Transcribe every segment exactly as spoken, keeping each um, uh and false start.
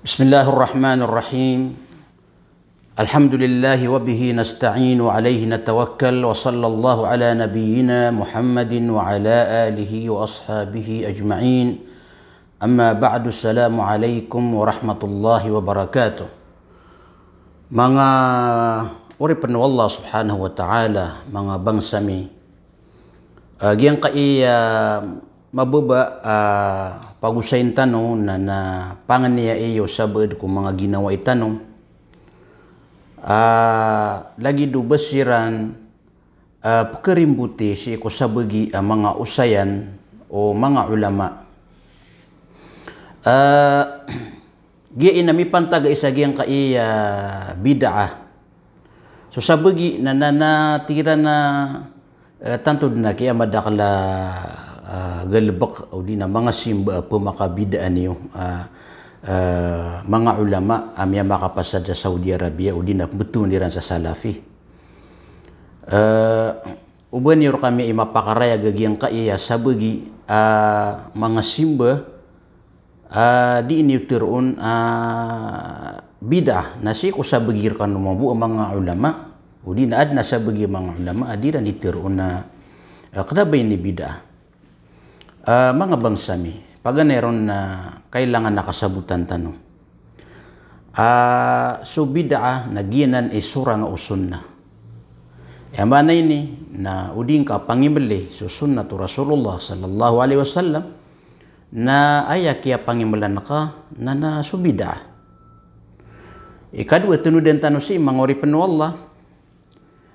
بسم الله الرحمن الرحيم. الحمد لله وبه نستعين وعليه نتوكل، وصلى الله على نبينا محمد وعلى آله وأصحابه أجمعين. أما بعد، السلام عليكم ورحمة الله وبركاته. Manga oripen o Allah subhanahu wa ta'ala, manga bangsa mi, ah, giyangkai a mababa a pagosayin tano na, na pangnia iyo sabaad ko manga ginawai tano. Ah, lagid o ba siran, ah, pekerimboti sii ko sabagi a manga osayan o manga ulama. Ah, giya ina mipantag a isa giyangkai a bid'ah. So sabagi na, na, na tig iran a, eh, tanto den a kiyamadakl a, ah, galebek odi na manga simba a pemakabid'ah niyo, ah, eh, manga ulama a miyamakapasad sa Saudi Arabia odi na pembetowan iran sa Salafi. Eh, oba niyo rkami i mapakarayag a giyangkai a sabagi a manga simba a di niyo teroon a bid'ah, na sii ko sabagi rekano mambo a manga ulama, odi na aden a sabagi a manga ulama a di iran di teroon a, eh, kena ba ini bid'ah. Ah, manga bangsa mi, paganay ron na kailangan a kasabotan tano. Ah, so bid'ah na giyanan i sorang o sunnah. Aya maana ini na o di ngka pangimbeli so sunnah o Rasulullah sallallahu alaihi wasallam, na aya kiyapangimbelan ka na, na so bid'ah. Ikadowa, tenodan tano sii manga oripen o Allah,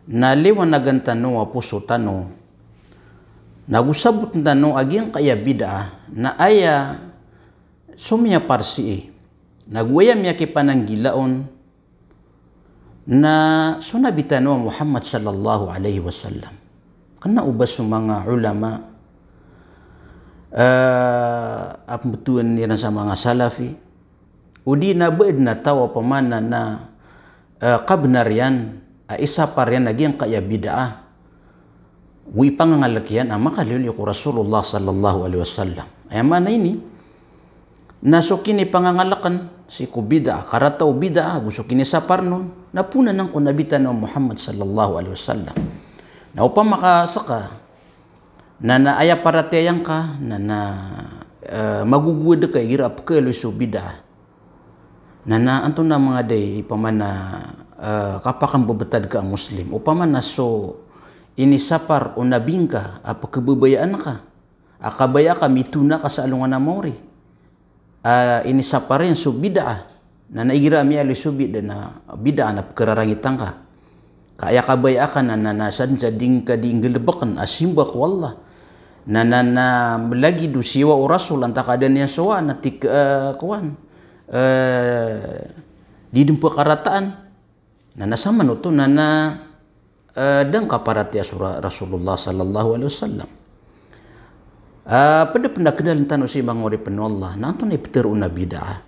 na liwanagan tano a poso tano, na go saboten tano a giyangkai a bid'ah, na aya somiyapar sii, na go aya miyakipananggila on, na so Nabi tano a Muhammad sallallahu alaihi wasallam. Kena o ba so manga ulama, eh, a pembetowan iran sa manga Salafi, odi na ba aden a taw a pamana na, eh, kabenar iyan, a isapar iyan a giyangkai a bid'ah, go ipangangalek iyan a makaliyo ko Rasulullah sallallahu alaihi wasallam. Aya maana ini na so kinipangangaleken sii ko bid'ah, karata o bid'ah, go so kinisaparn on, na poon anan ko Nabi tano a Muhammad sallallahu alaihi wasallam. Na opama ka seka na, na aya paratiyaya ngka na, na, eh, magogowad ka igira a pekaloy so bid'ah. Na, na antonaa manga day i pamana, eh, kapakambebetad ka a Muslim. Opama na so inisapar o Nabi ngka a pekebabayaan ka, a kabaya ka mitona ka sa alongan a maori, a inisapar iyan so bid'ah. Na, na igira a miyaaloy so bid'ah na, bid'ah na pekerarangitan ka. Ka aya kabaya ka na, na, na sa den sa di ngka di nggalebeken a simba ko Allah. Na, na, na lagid o siyowa o Rasul antaa ka da niyan sowaan a tig, eh, kowan, eh, di den pekarataan. Na, na samanoto na, na, eh, da ngka paratiyaya so Ra-, Rasulullah sallallahu alaihi wasallam. Eh, ped a pen a kenalen tano sii manga oripen o Allah, na antonaa i petero on a bid'ah.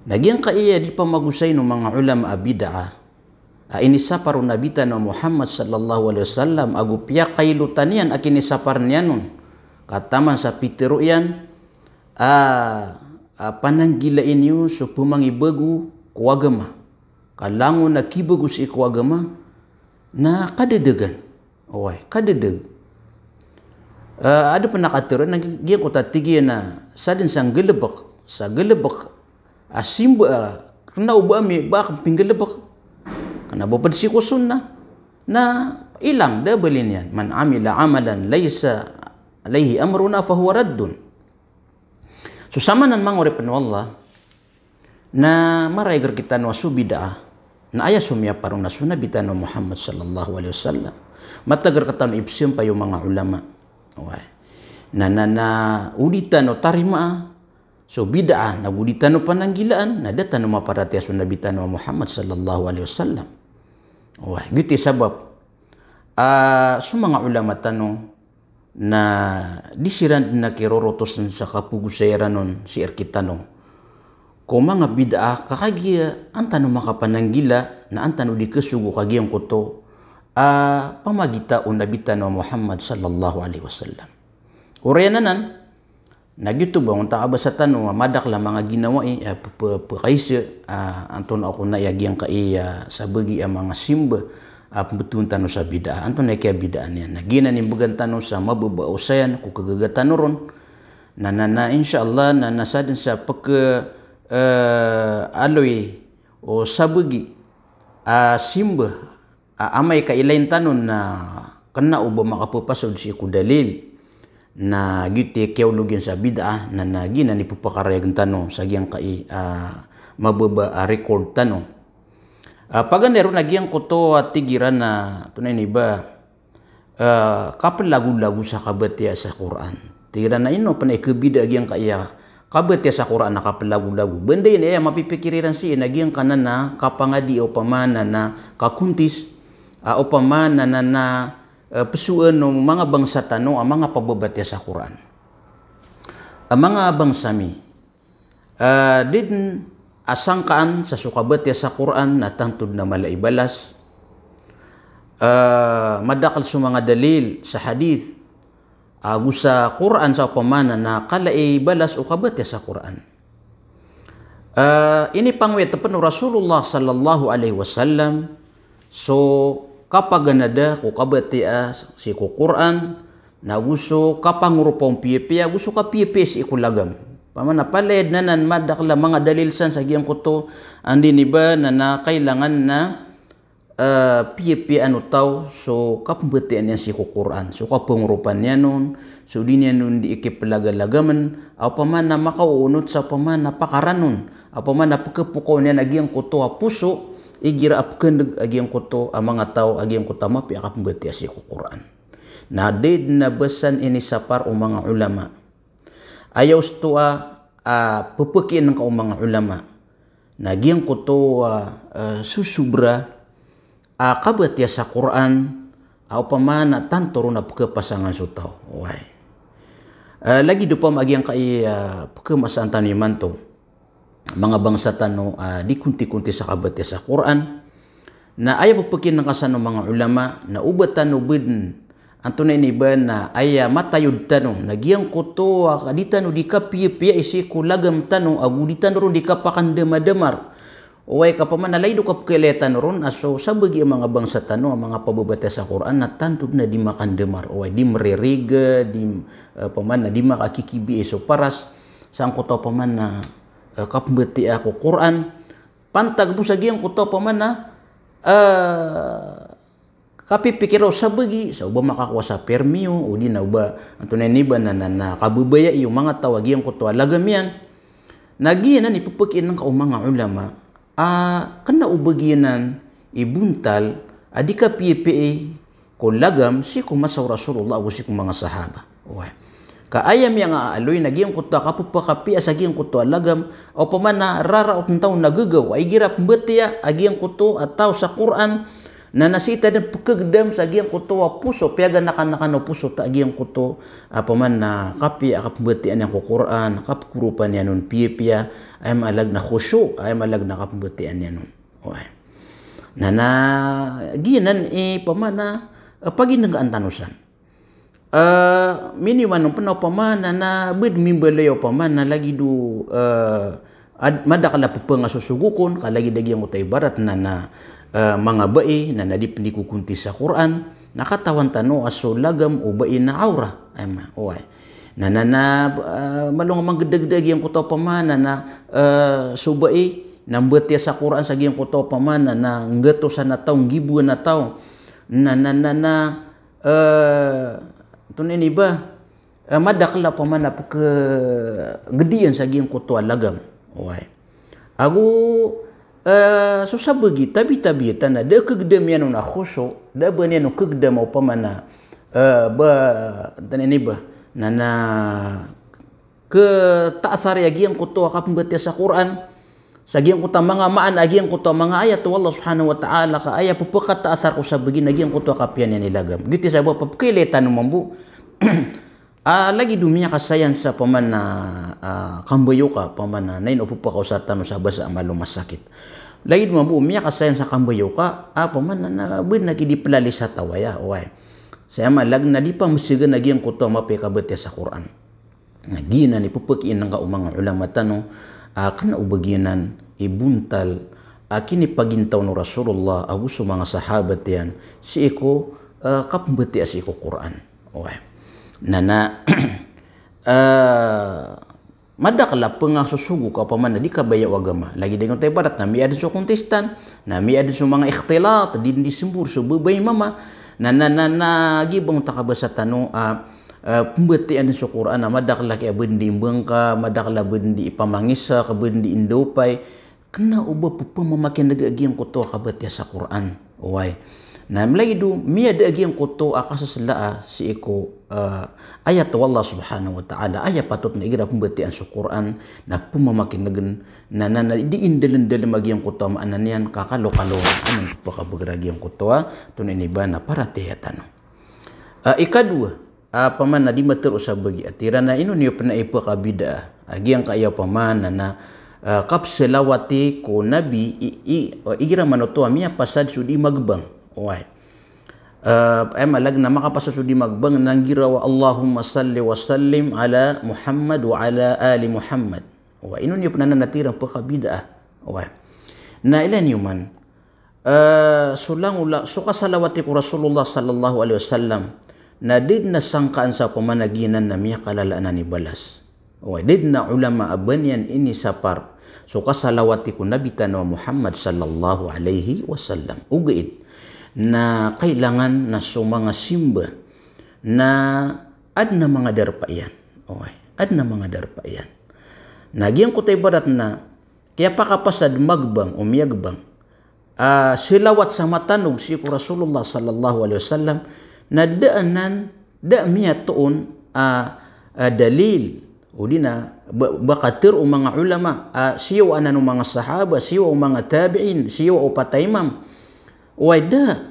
Na giyangkai a di pamagosayin o manga ulama a bid'ah a inisapar o Nabi tano a Muhammad sallallahu alaihi wasallam, ago piyakailotan iyan a kinisapar niyan on, ka taman sa pitero iyan a, a pananggilai niyo so pemangibago ko agama. Ka langon a kibago sii ko agama na kadedegan. Oway, kadedeg. Eh, aden pen a katero na gi-, giyangkoto a tig iyan a sa den sa nggalebek, sa galebek a simba, a, kena o ba ami, ba aken pinggalebek. Kena ba ped sii ko sunnah. Na ilang, da a bali niyan. "Man amila amalan laysa alayhi amruna fahuwa raddun." So samanan manga oripen o Allah, na marayag rekitano a so bid'ah, na aya somiyapar on na so Nabi tano Muhammad sallallahu alaihi wasallam. Matagar rekitano i pesampay o manga ulama. Oway. Na, na, na, o di tano tarimaa so bid'ah, na go di tano pananggilaan, na da tano maparatiyaya so Nabi tano Muhammad sallallahu alaihi wasallam. Oway, giyoto i sabap a so manga ulama tano na di siran den a kirorotosen sa kapagosay iran on sii rekitano ko manga bid'ah, ka kagiya an tano makapananggila, na an tano di kasogo ka giyangkoto a pamagita o Nabi tano Muhammad sallallahu alaihi wasallam. Oriyan anan, Na giyoto ba onta a ba sa tano a madakel a manga ginawai a pe-, pe-, pekaisa a antonaa ko na iya giyangkai a sabagi a manga simba a pembetowan tano sa bid'ah. Antonaa i kiyabid'ah niyan? Na giyanan i mbegan tano sa mababa a osayan ko kagaga tano ron. Na, na, na, insha Allah, na, na sadn sa peke, eh, aloy o sabagi a simba a amay ka ilayin tano na kena o ba makapepasod sii ko dalil. Na giyoto i kiyaolog iyan sa bid'ah, na, na giyanan i pepakarayag tano sa giyangkai a mababa a record tano. A, paganay ron a giyangkoto a tig iran a, antonaa ini ba, eh, kapelagolago sa kabatiya sa Qur'an. Tig iran a ino pen i kebida a giyangkaya kabatiya sa Qur'an a kapelagolago. Benda ini aya mapipikir iran sii na giyangkanan a kapangadi opama na na kakuntis, a, opama na na na, eh, pesoon o manga bangsa tano a manga pababatiya sa Qur'an. A manga bangsa mi, eh, di den a sangkaan sa so kabatiya sa Qur'an na tanto den a mala i balas. Eh, madakel so manga dalil sa hadith ago sa Qur'an sa opama na na kala i balas o kabatiya sa Qur'an. Eh, inipangoyat pen o Rasulullah sallallahu alaihi wasallam so kapaganada ko kabatiya sii ko Qur'an, na go so kapangoropa on piyapiya, go so kapiyapiya sii ko lagam. Opama na palaya den anan madakel a manga dalil san sa giyangkoto, anda ini ba na na kailangan na, eh, piyapiyaan o taw so kapembatiyaan iyan sii ko Qur'an, so kapangoropa niyan on, so di niyan on di ikipelagalagamen, a opama na makaoonot sa opama na pakaran on, a opama na pekepokaw niyan a giyangkoto a poso, igira a pekendeg a giyangkoto a manga taw a giyangkoto a mapiya a kapembatiya sii ko Qur'an. Na di den a ba san inisapar o manga ulama. Aya osto a, a, pepekiin ka o manga ulama na giyangkoto a, a, sosobra a kabatiya sa Qur'an a opama na tanto ron a pekepasangan so taw. Oway. A, lagid opama a giyangkai a, pekemaasaan tano imanto. Manga bangsa tano a di kontikonti sa kabatiya sa Qur'an. Na aya pepekiin ka san o manga ulama, na o ba tano ba den, antonaa ini ba na aya matayod tano, na giyangkoto a di tano di kapiyapiya sii ko lagam tano, ago di tano ron di kapakandamadamar. Oway ka opama na lagid o kapekailaya tano ron a so sabagi a manga bangsa tano a manga pababatiya sa Qur'an na tanto den a di makandamar. Oway, di meririga, di, eh, opama na di makakikibiya so paras sangkoto opama na eh, kapembatiya ko Qur'an. Pantag bo sa giyangkoto opama na, eh, kapipikira o sabagi, sa o ba makakowa sa permiyo, o di na o ba, antonaa ini ba na, na, na kababayai o manga taw a giyangkoto a lagam iyan. Na giyanan i pepekiin ka o manga ulama, a, kena o ba giyanan i bontal a di kapiyapiya ko lagam sii ko masa o Rasulullah ago sii ko manga sahaba. Oway. Ka aya miyangaaloy na giyangkoto a kapepakapiya sa giyangkoto a lagam, a opama na raraot den taw na gegaw, a igira pembatiya a giyangkoto a taw sa Qur'an, na na sii ta den pekegedam sa giyangkoto a poso, piyaganakanakan o poso ta a giyangkoto, a opama na kapiya a kapembatiyaan iyan ko Qur'an, kapekoropa niyan on piyapiya, aya maana na khushu', aya maana na kapembatiyaan iyan on. Oway. Na, na, giyanan i opama na, eh, paginenggaan tano san. Eh, miniwan on pen opama na, na ba den mimbaloy opama na lagid o, eh, ad-, madakel a pepengasosogok on, ka lagid a giyangkoto a ibarat na, na, eh, manga bai, na, na di pen di kokonti sa Qur'an, na katawan tano a so lagam o bai na awra. Aya ma-, oway. Na, na, na, eh, malo nga manggedageda a giyangkoto opama na, na, eh, so bai, na mbatiya sa Qur'an sa giyangkoto opama na, na nggatosan a taw, nggiboan a taw. Na, na, na, na, eh, antonaa ini ba, eh, madakel a opama na pekegediyan sa giyangkoto a lagam. Oway. Ago, eh, so sabagi, tabi-tabiatan a, da kegedam iyan on a khushu', da ba niyan on kegedam a opama na, eh, ba, antonaa ini ba, na, na, ketaathar a giyangkoto a kapembatiya sa Qur'an, sa giyangkoto a manga maana a giyangkoto a manga ayat o Allah Subhanahu wa Ta'ala, ka aya pepekataathar ko sabagi na giyangkoto a kapiya niyan i lagam. Giyoto i sabap a pekeilaya tano mambo, ah, lagid o miyakasayan sa opama na, ah, kambayoka, opama na, na ino pepekaosar tano sa basa a malo masakit. Lagid mambo miyakasayan sa kambayoka, ah, opama na, na, ba den a kidipelalis a taw aya, oway. Sa aya maana na di pamesegan a giyangkoto a mapiya i kabatiya sa Qur'an. Na giyanan i pepekiin angka o manga ulama tano, a, kena o ba giyanan i bontal a kinipagintaw o Rasulullah ago so manga sahabat iyan sii ko, a, kapembatiya sii ko Qur'an. Oway. Na, na, a, madakel a pengasosogo ka opama na di kabaya o agama. Lagid angkoto a ibarat na miyada so kontestan, na miyada so manga ikhtilat, di, di sembor so babay mama. Na, na, na, na, gibang ta kabasa tano, a, a, pembatiya den so Qur'an, na madakel a kiya ba den di imbangka, madakel a ba den di ipamangisa, ka ba den di indopay. Kena o ba pepemamakineg a giyangkoto a kabatiya sa Qur'an. Oway. Na mlagid o miyada a giyangkoto a kasesela a sii ko, a, ayat o Allah subhanahu wa ta'ala, aya patot na igira pembatiyaan so Qur'an, na pemamakinegen, na, na, na di indelendalem a giyangkoto a maana niyan, ka kalokalo, anan pepakabeger a giyangkoto a, tonaa ini ba na paratiyaya tano. A, ikadowa, a, opama na di matero sa bagi a tig iran a ino niyo pen a ipekabid'ah a giyangkaya opama na, na, a, kapsalawati ko Nabi i, i, a, igira manoto a miyapasad so di magbang. Oway. A, aya maana na makapasad so di magbang na nggiraw a Allahumma salli wa sallim ala Muhammad wa ala ali Muhammad. Oway, ino niyo pen anan a tig iran pekabid'ah. Oway. Na ilay niyo man, a, so langolangon, so kasalawati ko Rasulullah sallallahu alaihi wasallam, na di den a sangkaan sa opama na giyanan na miyakalala anan i balas. Oway, di den a ulama a ba niyan inisapar so kasalawati ko Nabi tano a Muhammad sallallahu alaihi wasallam. Ogaid na kailangan na so manga simba na aden a manga darpa iyan. Oway, aden a manga darpa iyan. Na giyangkoto a ibarat na kiyapakapasad magbang o miyagbang a salawat sa matanog sii ko Rasulullah sallallahu alaihi wasallam, na da anan, da miyatoon a, a dalil, odi na ba, ba katero o manga ulama, a, siyowa anan o manga sahaba, siyowa o manga tabi'in, siyowa o pataymam. Oway, da.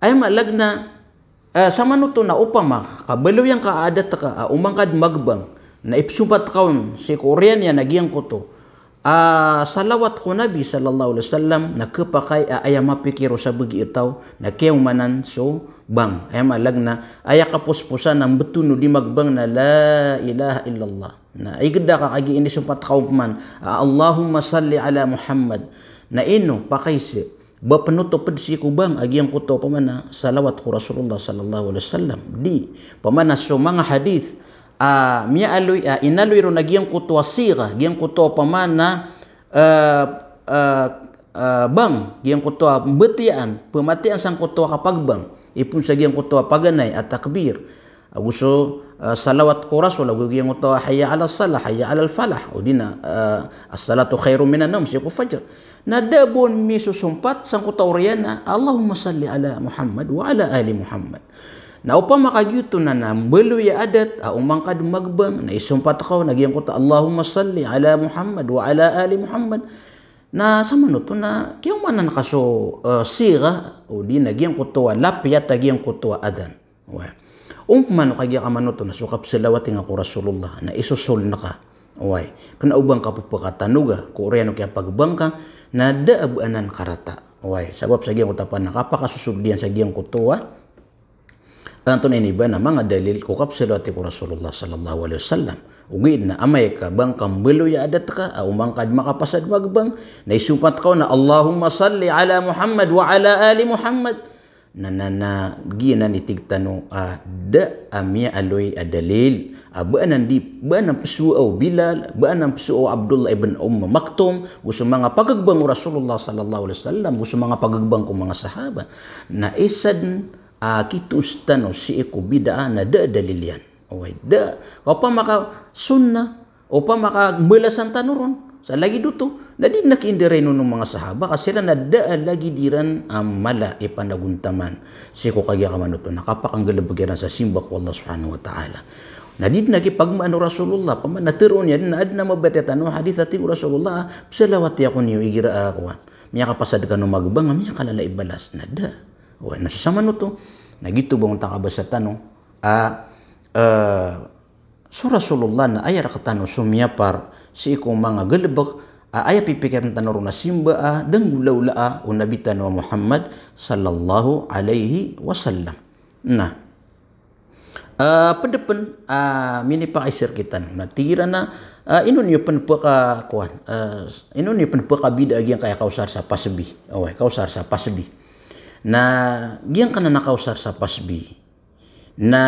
Aya maana na, a, samanoto na opama ka baloy angka a adat ka, a, oman ka di magbang, na ipesompat ka on sii ko oriyan iyan a giyangkoto a salawat ko Nabi sallallahu alaihi wasallam, na kepakay a aya mapikir o sabagi a taw na kiyaomanan so bang. Aya maana na aya kaposposan a mbetowan o di magbang na la ilaha illallah. Na igeda ka kagiya inisompat ka on peman a Allahumma salli ala Muhammad. Na ino pakay sii ba penotop den sii ko bang a giyangkoto opama na salawat ko Rasulullah sallallahu alaihi wasallam. Di, opama na so manga hadith a miyaaloy, a, inaloy ron a giyangkoto a sigha, giyangkoto opama na, a, a, a, bang, giyangkoto a mbatiyaan, pematiyaan sangkoto a kapagbang, ipoon sa giyangkoto a paganay a takbir. Ago so, a, salawat ko Rasul, ago giyangkoto a hayya ala salah, hayya ala falah, odi na, a, as-salatu khairun minan naum, sii ko fajar. Na da bo on misosompat sangkoto a oriyan a Allahumma salli ala Muhammad wa ala ali Muhammad. Na opama ka giyoto na, na mbaloy a adat a oman ka di magbang, na isompat ka on a giyangkoto a Allahumma salli ala Muhammad wa ala ali Muhammad. Na samanoto na kiyaomanan ka so, a, sigha, odi na giyangkoto a lapiyat a giyangkoto a adhan. Oway. Oman ka giya ka manoto na so kapsalawati nga ko Rasulullah, na isosol na ka. Oway. Kena o ba ngka pepakatanoga ko oriyan o kiyapagbang ka, na da a ba anan karata. Oway. Sabap sa giyangkoto a pn a kapakasosol iyan sa giyangkoto a, antonaa ini ba na manga dalil ko kapsalawati ko Rasulullah sallallahu alaihi wasallam. Ogaid na amay ka ba ngka mbaloy a adat ka, a oman ka di makapasad magbang, na isompat ka on a Allahumma salli ala Muhammad wa ala ali Muhammad. Na, na, na, giyanan i tig tano a da a miyaaloy a dalil a ba anan di, ba anan pesowa o Bilal, ba anan pesowa o Abdullah ibn Umm Maktum, go so manga pagagbang o Rasulullah sallallahu alaihi wasallam, go so manga pagagbang ko manga sahaba. Na isa den a kitoos tano sii ko bid'ah na da a dalil iyan. Oway, da. Opama ka sunnah, opama ka mbalasan tano ron sa lagid oto, na di den a kiindiray on o manga sahaba, ka siran na da a lagid iran a mala i panagontaman sii ko kagiya ka manoto na kapakanggalebek iran sa simba ko Allah subhanahu wa ta'ala. Na di den a kipagmaan o Rasulullah, opama na teroon iyan na aden a mabatiya tano a hadith a tig o Rasulullah, pesalawati ako niyo igira a kowan, miyakapasad kano magbang a miyakalala i balas. Na da. Oway, na so samanoto na giyoto ba onta kabasa tano a, a, so Rasulullah na aya rektano so miyapar sii ko manga galebek a aya pipikiren tano ron a simba a da nggolawlaa o Nabi tano a Muhammad sallallahu alaihi wasallam. Na Ah, pd pn, ah, minipakaiza rktano. Na tig iran a, ah, ino niyo pn pka, kowan, ah, ino niyo pn pkabida a giyangkaya kaosar sa pasbi. Oway, kaosar sa pasbi. Na giyangkanan a kaosar sa pasbi na,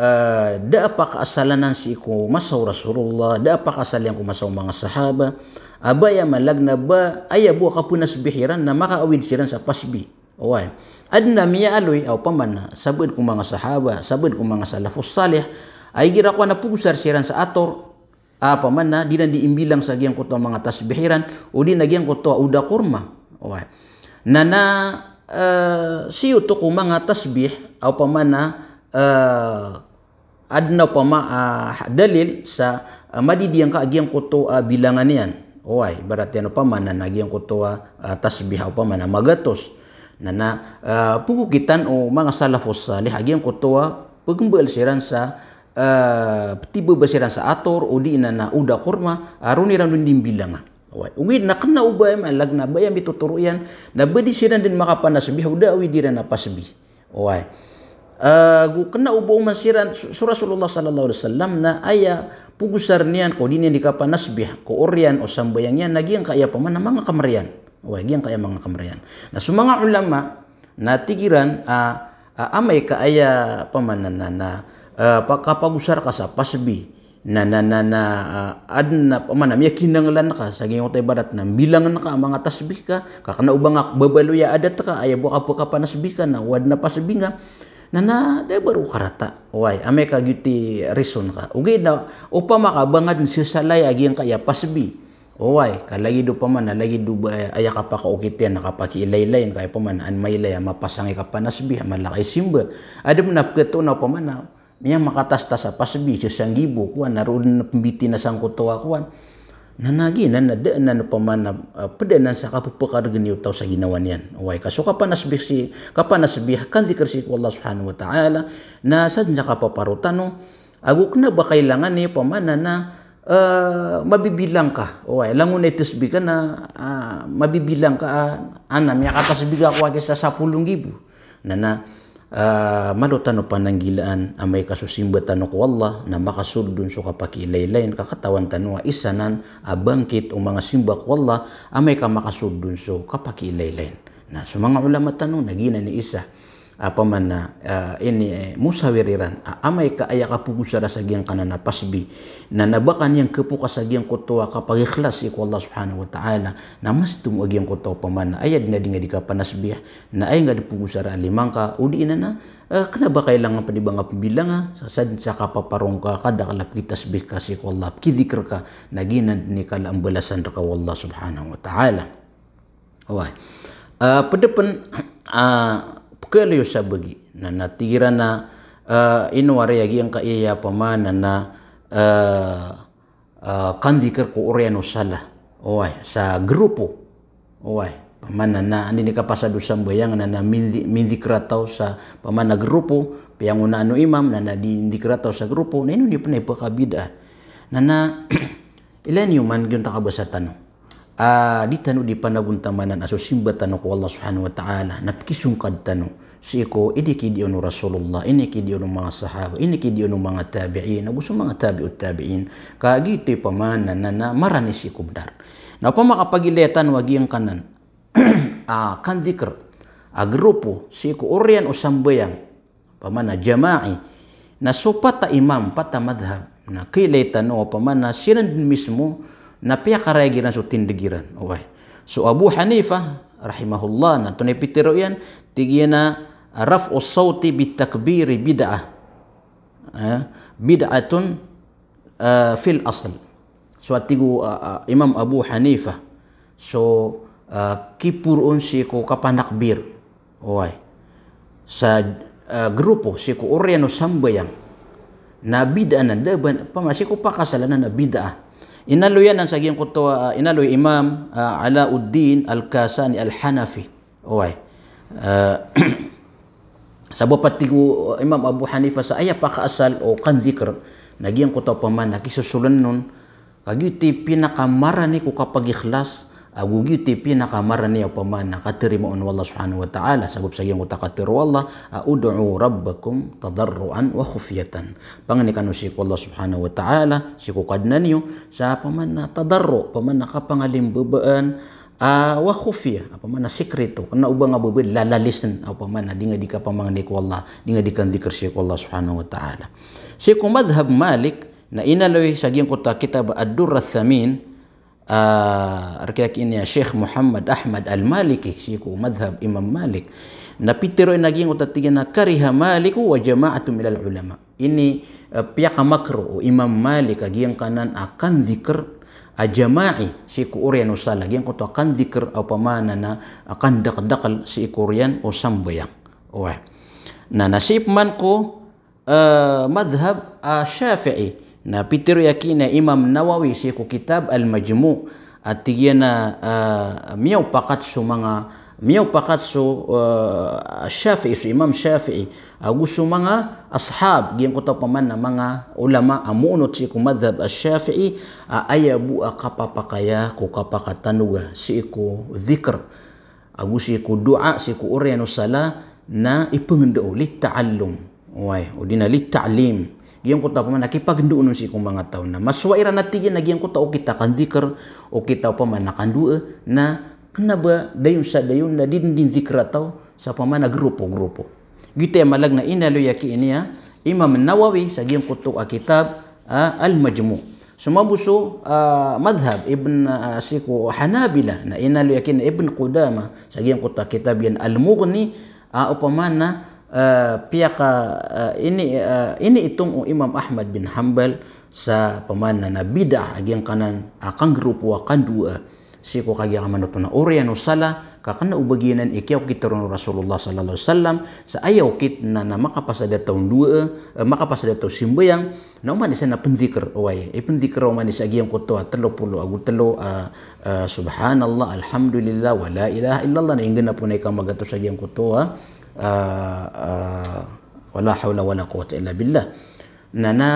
ah, da a pakaasal anan sii ko masa o Rasulullah, da a pakaasal iyan ko masa o manga sahaba, a ba aya maana na ba aya bo a kapnasbih iran na makaawid siran sa pasbi. Oway. Adn a miyaaloy a opama na sabaad ko manga sahaba, sabaad ko manga salafus salih, a igira kowan a pgosar siran sa ator, a opama na di iran di imbilang sa giyangkoto a manga tasbih iran, odi na giyangkoto a oda korma. Oway. Na na, eh, sii oto ko manga tasbih a opama na, eh, adn a opama, ah, dalil sa, ah, madidi angka a giyangkoto a bilangan iyan. Oway, ibarat iyan opama na, na giyangkoto a, ah, tasbih a opama na magatos. Na na, ah, pgokitan o manga salafus salih a giyangkoto a pgmbal siran sa, ah, ptibaba siran sa ator, odi na na oda korma, ah, roo iran di imbilanga. Oway. Ogaid na kna o ba aya maana na ba aya mitotoro iyan na ba di siran dn makapanasbih o da a awid iran a pasbi. Oway. Ah, go kna o ba oman siran, so, so Rasulullah sallallahu alaihi wasallam na aya pgosar iyan ko di niyan di kapanasbih ko oriyan o sambayang iyan na giyangkaya opama na manga kamr iyan. Oway, giyangkaya manga kamr iyan. Na so manga ulama na tig iran, ah, ah, amay ka aya opama na, na, na, ah, pa-, kapagosar ka sa pasbi. Na, na, na, na, ah, adn a, opama na miyakinanglan ka sa giyangkoto a ibarat na mbilangn ka a manga tasbih ka, ka kna o ba nga babaloy a adat ka, aya bo a kapakapanasbih ka na o adn a pasbi nga. Na, na, da a ba roo karata. Oway, amay ka giyoto i reason ka. Ogaid na opama ka ba nga dn sasalay a giyangkaya pasbi. Oway, ka lagid opama na lagid o ba aya kapakaokit iyan na kapakiilaylayin, ka opama na an mailay a mapasang i kapanasbih, a mala ka i simba. Adn a pkhato na opama na miyamakatastas a pasbi, sasanggibo, kowan, na roo dn pmbitiyanan sangkoto a kowan. Na na giyanan na da anan opama na, ah, pd anan sa kapphkargn o taw sa ginawa niyan. Oway, ka so kapanasbih si, kapanasbih, kandikr sii ko Allah subhanahu wa ta'ala, na sadn sa kapaparotano, ago kna ba kailangan i opama na, na, eh, mabibilang ka. Oway, langon a itasbih ka na, ah, mabibilang ka, ah, ana, miyakatasbih ka ko a kisa sapolo nggibo. Na na, ah, malo tano pananggilaan, amay ka so simba tano ko Allah na makasold on so kapakiilaylayin, ka katawan tano a isa nan a bangkit o manga simba ko Allah, amay ka makasold on so kapakiilaylayin. Na so manga ulama tano na giyanan i isa a opama na, ah, ini, eh, mosawir iran, a amay ka aya kapgosara sa giyangkanan a pasbi, na na ba ka niyan khapoka sa giyangkoto a kapagikhlas sii ko Allah subhanahu wa ta'ala, na mas tomo a giyangkoto a opama na aya dn a di nga di kapanasbih, na aya nga di pgosara a lima ngka, odi na na, eh, kna ba kailangan pn i ba nga pmbilanga, sa, sa, sa kapaparong ka, kadakl a pkitasbih ka sii ko Allah, pkidikr ka, na giyanan dn i kala a mbalasan rka o Allah subhanahu wa ta'ala. Oway. Eh, pd pn, ah, pkhaloy o sabagi. Na, na tig iran a, eh, ino ari a giyangkaya opama na, na, eh, ah, kandikr ko oriyan o sala. Oway, sa grupo. Oway, opama na, na, an ini kapasad o sambayang na, na mindi-, mindikr a taw sa, opama na grupo, piyangonaan o imam, na, na di, indikr a taw sa grupo, na ino niyo pn a ipkabida. Na, na, ilaya niyo man giyoto a kabasa tano. Ah, di tano di panagontamanan a so simba tano ko Allah subhanahu wa ta'ala, na pkisongkad tano sii ko inikidi on o Rasulullah, inikidi on o manga sahaba, inikidi on o manga tabi'in, ago so manga tabi'ut tabi'in. Ka giyoto i opama na, na, na marani sii ko bnar. Na opama ka pagilaya tano a giyangkanan a kandikr a grupo sii ko oriyan o sambayang, opama na jama'i, na so pat a imam, pat a madhhab, na kailay tano opama na siran dn mismo na piyakarayag iran so tindg iran. Oway. So Abu Hanifa rahimahullah, na antonaa i pitharo iyan, tig iyan a raf'us sawti bit takbiri bid'ah. Eh, bid'atun, eh, fil asl. So a tig o, ah, ah, Imam Abu Hanifa, so, ah, kiporoon sii ko kapanakbir. Oway. Sa, ah, grupo sii ko oriyan o sambayang na bid'ah anan, da a ba, opama sii ko pakaasal anan na bid'ah. Inaloy anan sa giyangkoto, ah, inaloy Imam, ah, Alauddin Al-Kasani Al-Hanafi. Oway. Eh, sabap a tig o Imam Abu Hanifa sa aya pakaasal o kandikr na giyangkoto a opama na kisosoln on, ka giyoto i pinakamarani ko kapagikhlas Ago giyoto i pinakamarani a opama na katarima on o Allah subhanahu wa ta'ala, sabap sa giyangkoto a katharo o Allah a, "Ud'u rabbakum tadarruan wa khufyatan." Pangni kano sii ko Allah subhanahu wa ta'ala, sii ko Kadnan iyo, sa opama na tadarru, opama na kapangalimbabaan, a, wa khufya, opama na sikrito, kena o ba nga babad lalalisen, opama na di nga di kapamangni ko Allah, di nga di kandikir sii ko Allah subhanahu wa ta'ala. Sii ko madhhab Malik, na inaloy sa giyangkoto a kitab Ad-Durr Ath-Thamin, a, rk ini a Sheikh Muhammad Ahmad Al-Maliki, sii ko madhhab Imam Malik. Na pitharo iyan a giyangkoto a tig iyan a kariha Maliku wa jama'atun minal ulama. Ini, eh, piyakamakruh o Imam Malik a giyangkanan a kandikir a jama'i sii ko oriyan o sala, giyangkoto a kandikir a opama na, na, a kandakdakl sii ko oriyan o sambayang. Oway. Na, na sii pman ko, eh, madhhab a Shafi'i. Na pitharo iyan a Imam Nawawi sii ko kitab Al-Majmu'. A tig iyan a, ah, miyaopakat so manga, miyaopakat so, ah, Shafi'i, so Imam Shafi'i, ago so manga ashab, giyangkoto a opama na manga ulama a moonot sii ko madhhab a Shafi'i, a aya bo a kapapakaya ko kapakatanoga sii ko dhikr ago sii ko du'a, sii ko oriyan o sala, na ipngndao, lit-ta'allum. Oway, odi na lit-ta'lim. Giyangkoto a opama na kipagndao on sii ko manga taw na masowa iran a tig iyan a giyangkoto a okit a kandikir, okit a opama na kandoa, na kena ba dayon sa dayon na di dn dikir a taw sa opama na grupo-grupo. Giyoto i maana na inaloy iyan a Imam Nawawi sa giyangkoto a kitab, ah, Al-Majmu'. So mambo so, ah, madhhab Ibn, ah, sii ko Hanabila, na inaloy iyan a Ibn Qudamah sa giyangkoto a kitab iyan Al-Mughni, ah, opama na, ah, piyaka, ah, ini, ah, iniitong o Imam Ahmad bin Hanbal sa opama na bid'ah a giyangkanan a kanggrupo a kandoa sii ko kagiya ka manoto na oriyan o sala, ka kena o ba giyanan i kiyaokit ron o Rasulullah sallallahu alaihi wasallam, sa aya okit na, na makapasad a taw ndoa, eh, makapasad a taw simbayang, na oman isa na pndikir, oway, ipndikir oman isa a giyangkoto a telo polo ago telo, ah, ah, subhanallah, alhamdulillah, wa la ilaha illallah, na ingd na pn ika magatos a giyangkoto a, ah, ah, wala hawla wala quwwata illa billah. Na, na,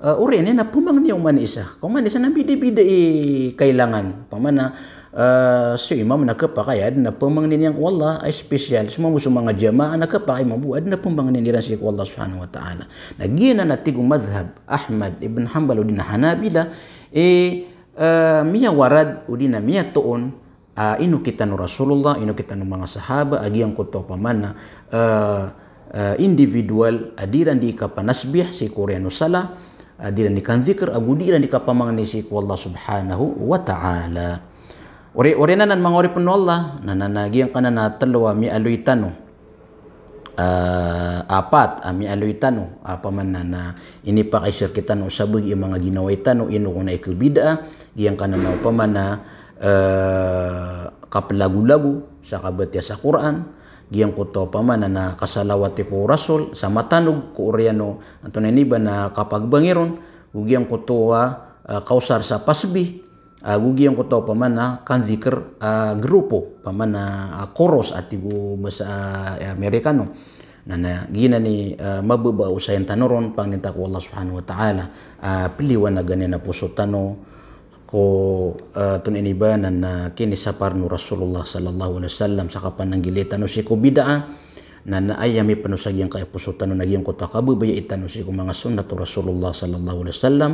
eh, oriyan iyan na pmangni oman isa. Ka oman isa na bida-bida i kailangan. Opama na, eh, so imam na khapakay a adn a pmangni niyan ko Allah a special. So mambo so manga jamaah na khapakay mambo a adn a pmangni iran sii ko Allah subhanahu wa ta'ala. Na giyanan a tig o madhhab Ahmad ibn Hanbal odi na Hanabila, eh, eh, miyawarad odi na miyatoon a inokitan o Rasulullah, inokitan o manga sahaba, a giyangkoto opama na, eh, eh, individual, a di iran di kapanasbih sii ko oriyan o sala, a di iran di kandikir, ago di iran di kapamangni sii ko Allah subhanahu wa ta'ala. Ori-, oriyan anan manga oripn o Allah, na, na, na giyangkanan a telo a miyaaloy tano. Ah, apat a miyaaloy tano, opama na, na inipakaiza rktano o sabagi i manga ginawai tano, ino kon a ikabid'ah, giyangkanan a opama na, eh, kaplagolago sa kabatiya sa Qur'an, giyangkoto opama na, na kasalawati ko Rasul, sa matanog ko oriyan o, antonaa ini ba na kapagbangi ron, go giyangkoto a, eh, kaosar sa pasbih, ago giyangkoto opama na kandikir a grupo, opama na, ah, chorus a tig o basa, ah, Amerikano. Na, na giyanan i, ah, mababa a osayan tano ron, pangnin ta ko Allah subhanahu wa ta'ala, ah, pliwanagan iyan a poso tano ko, ah, antonaa ini ba na, na kinisapar o Rasulullah sallallahu alaihi wasallam sa kapananggilai tano sii ko bid'ah. Na, na aya mipno sa giyangkai a poso tano na giyangkoto a kababayai tano sii ko manga sunnat o Rasulullah sallallahu alaihi wasallam.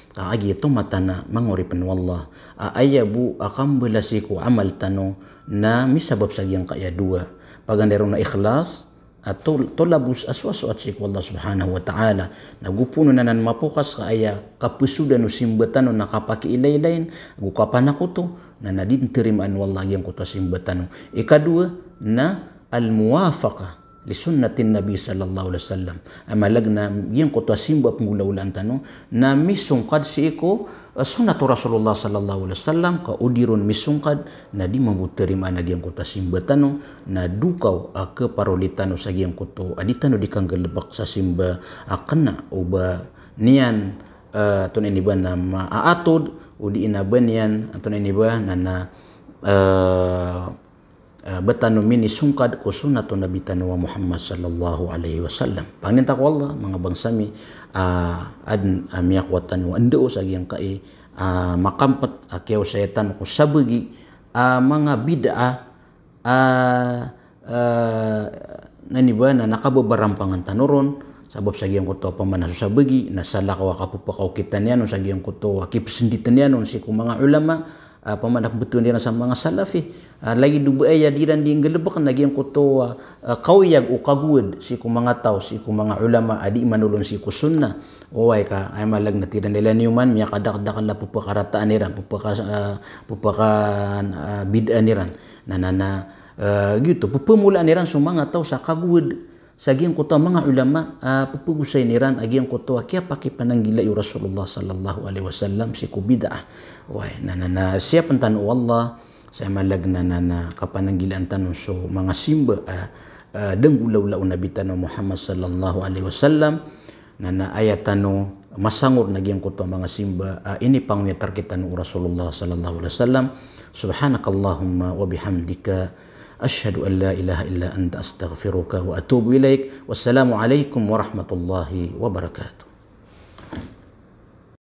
Ka a giyoto matan a manga oripn o Allah a aya bo a kambalasi ko amal tano na misabap sa giyangkaya dowa. Paganay ron na ikhlas, a tol-, tolabos a sowasowat sii ko Allah subhanahu wa ta'ala. Na go poon anan mapokas ka aya kapsodan o simba tano na kapakiilaylayin, go kapanakoto, na, na di dn tarimaan o Allah giyangkoto a simba tano. Ikadowa na al-muwafaqah li sunnatin Nabi sallallahu alaihi wasallam. A maana na giyangkoto a simba a pnggolaolaan tano na misongkad sii ko, eh, sunnat o Rasulullah sallallahu alaihi wasallam, ka o di ron misongkad na di mambo tarimaan a giyangkoto a simba tano, na dokaw a khaparoli tano sa giyangkoto a di tano di kanggalbk sa simba a kna o ba niyan, eh, antonaa ini ba na maatod, o di na ba niyan, antonaa ini ba na, na, eh, ah, ba tano minisongkad ko sunnat o Nabi tano a Muhammad sallallahu alaihi wasallam. Pangnin ta ko Allah, manga bangsa mi, ah, adn a miyakowa tano a ndao sa giyangkai a, ah, makampet a kiyaosaya tano ko sabagi a manga bid'ah, a, a, na ini ba, na, na kababarampangan tano ron, sabap sa giyangkoto a pamana so sabagi, na salakaw a kapepakaokitan iyan on sa giyangkoto a kipesenditen iyan on sii ko manga ulama, a pamana pembetowan iran sa manga salafi. A lagid o ba aya di iran di nggalebeken a giyangkoto a, a, kaoyag o kagowad sii ko manga taw, sii ko manga ulama a di manolon sii ko sunnah. Oway ka, aya maana niyan na tig iran a ilay niyo man, miyakadakdakel a pepakarataan iran, pepaka, a, pepaka, a, bid'ah iran. Na, na, na, a, giyoto, pepemolaan iran so manga taw sa kagowad sa giyangkoto a manga ulama, a, pepegosayn iran a giyangkoto a kiyapakipananggilai o Rasulullah sallallahu alaihi wasallam sii ko bid'ah. Oway, na, na, na, siyapen tano o Allah, sa aya maana niyan na, na, na, kapananggilaan tano so manga simba, a, a, da nggolawla o Nabi tano Muhammad sallallahu alaihi wasallam, na, na, aya tano masangor na giyangkoto a manga simba, a, inipangoyat rektano o Rasulullah sallallahu alaihi wasallam. Subhanakallahumma wa bihamdika, ashhadu an la ilaha illa anta, astaghfiruka wa atubu ilaik. Wassalamu alaikum warahmatullahi wabarakatuh.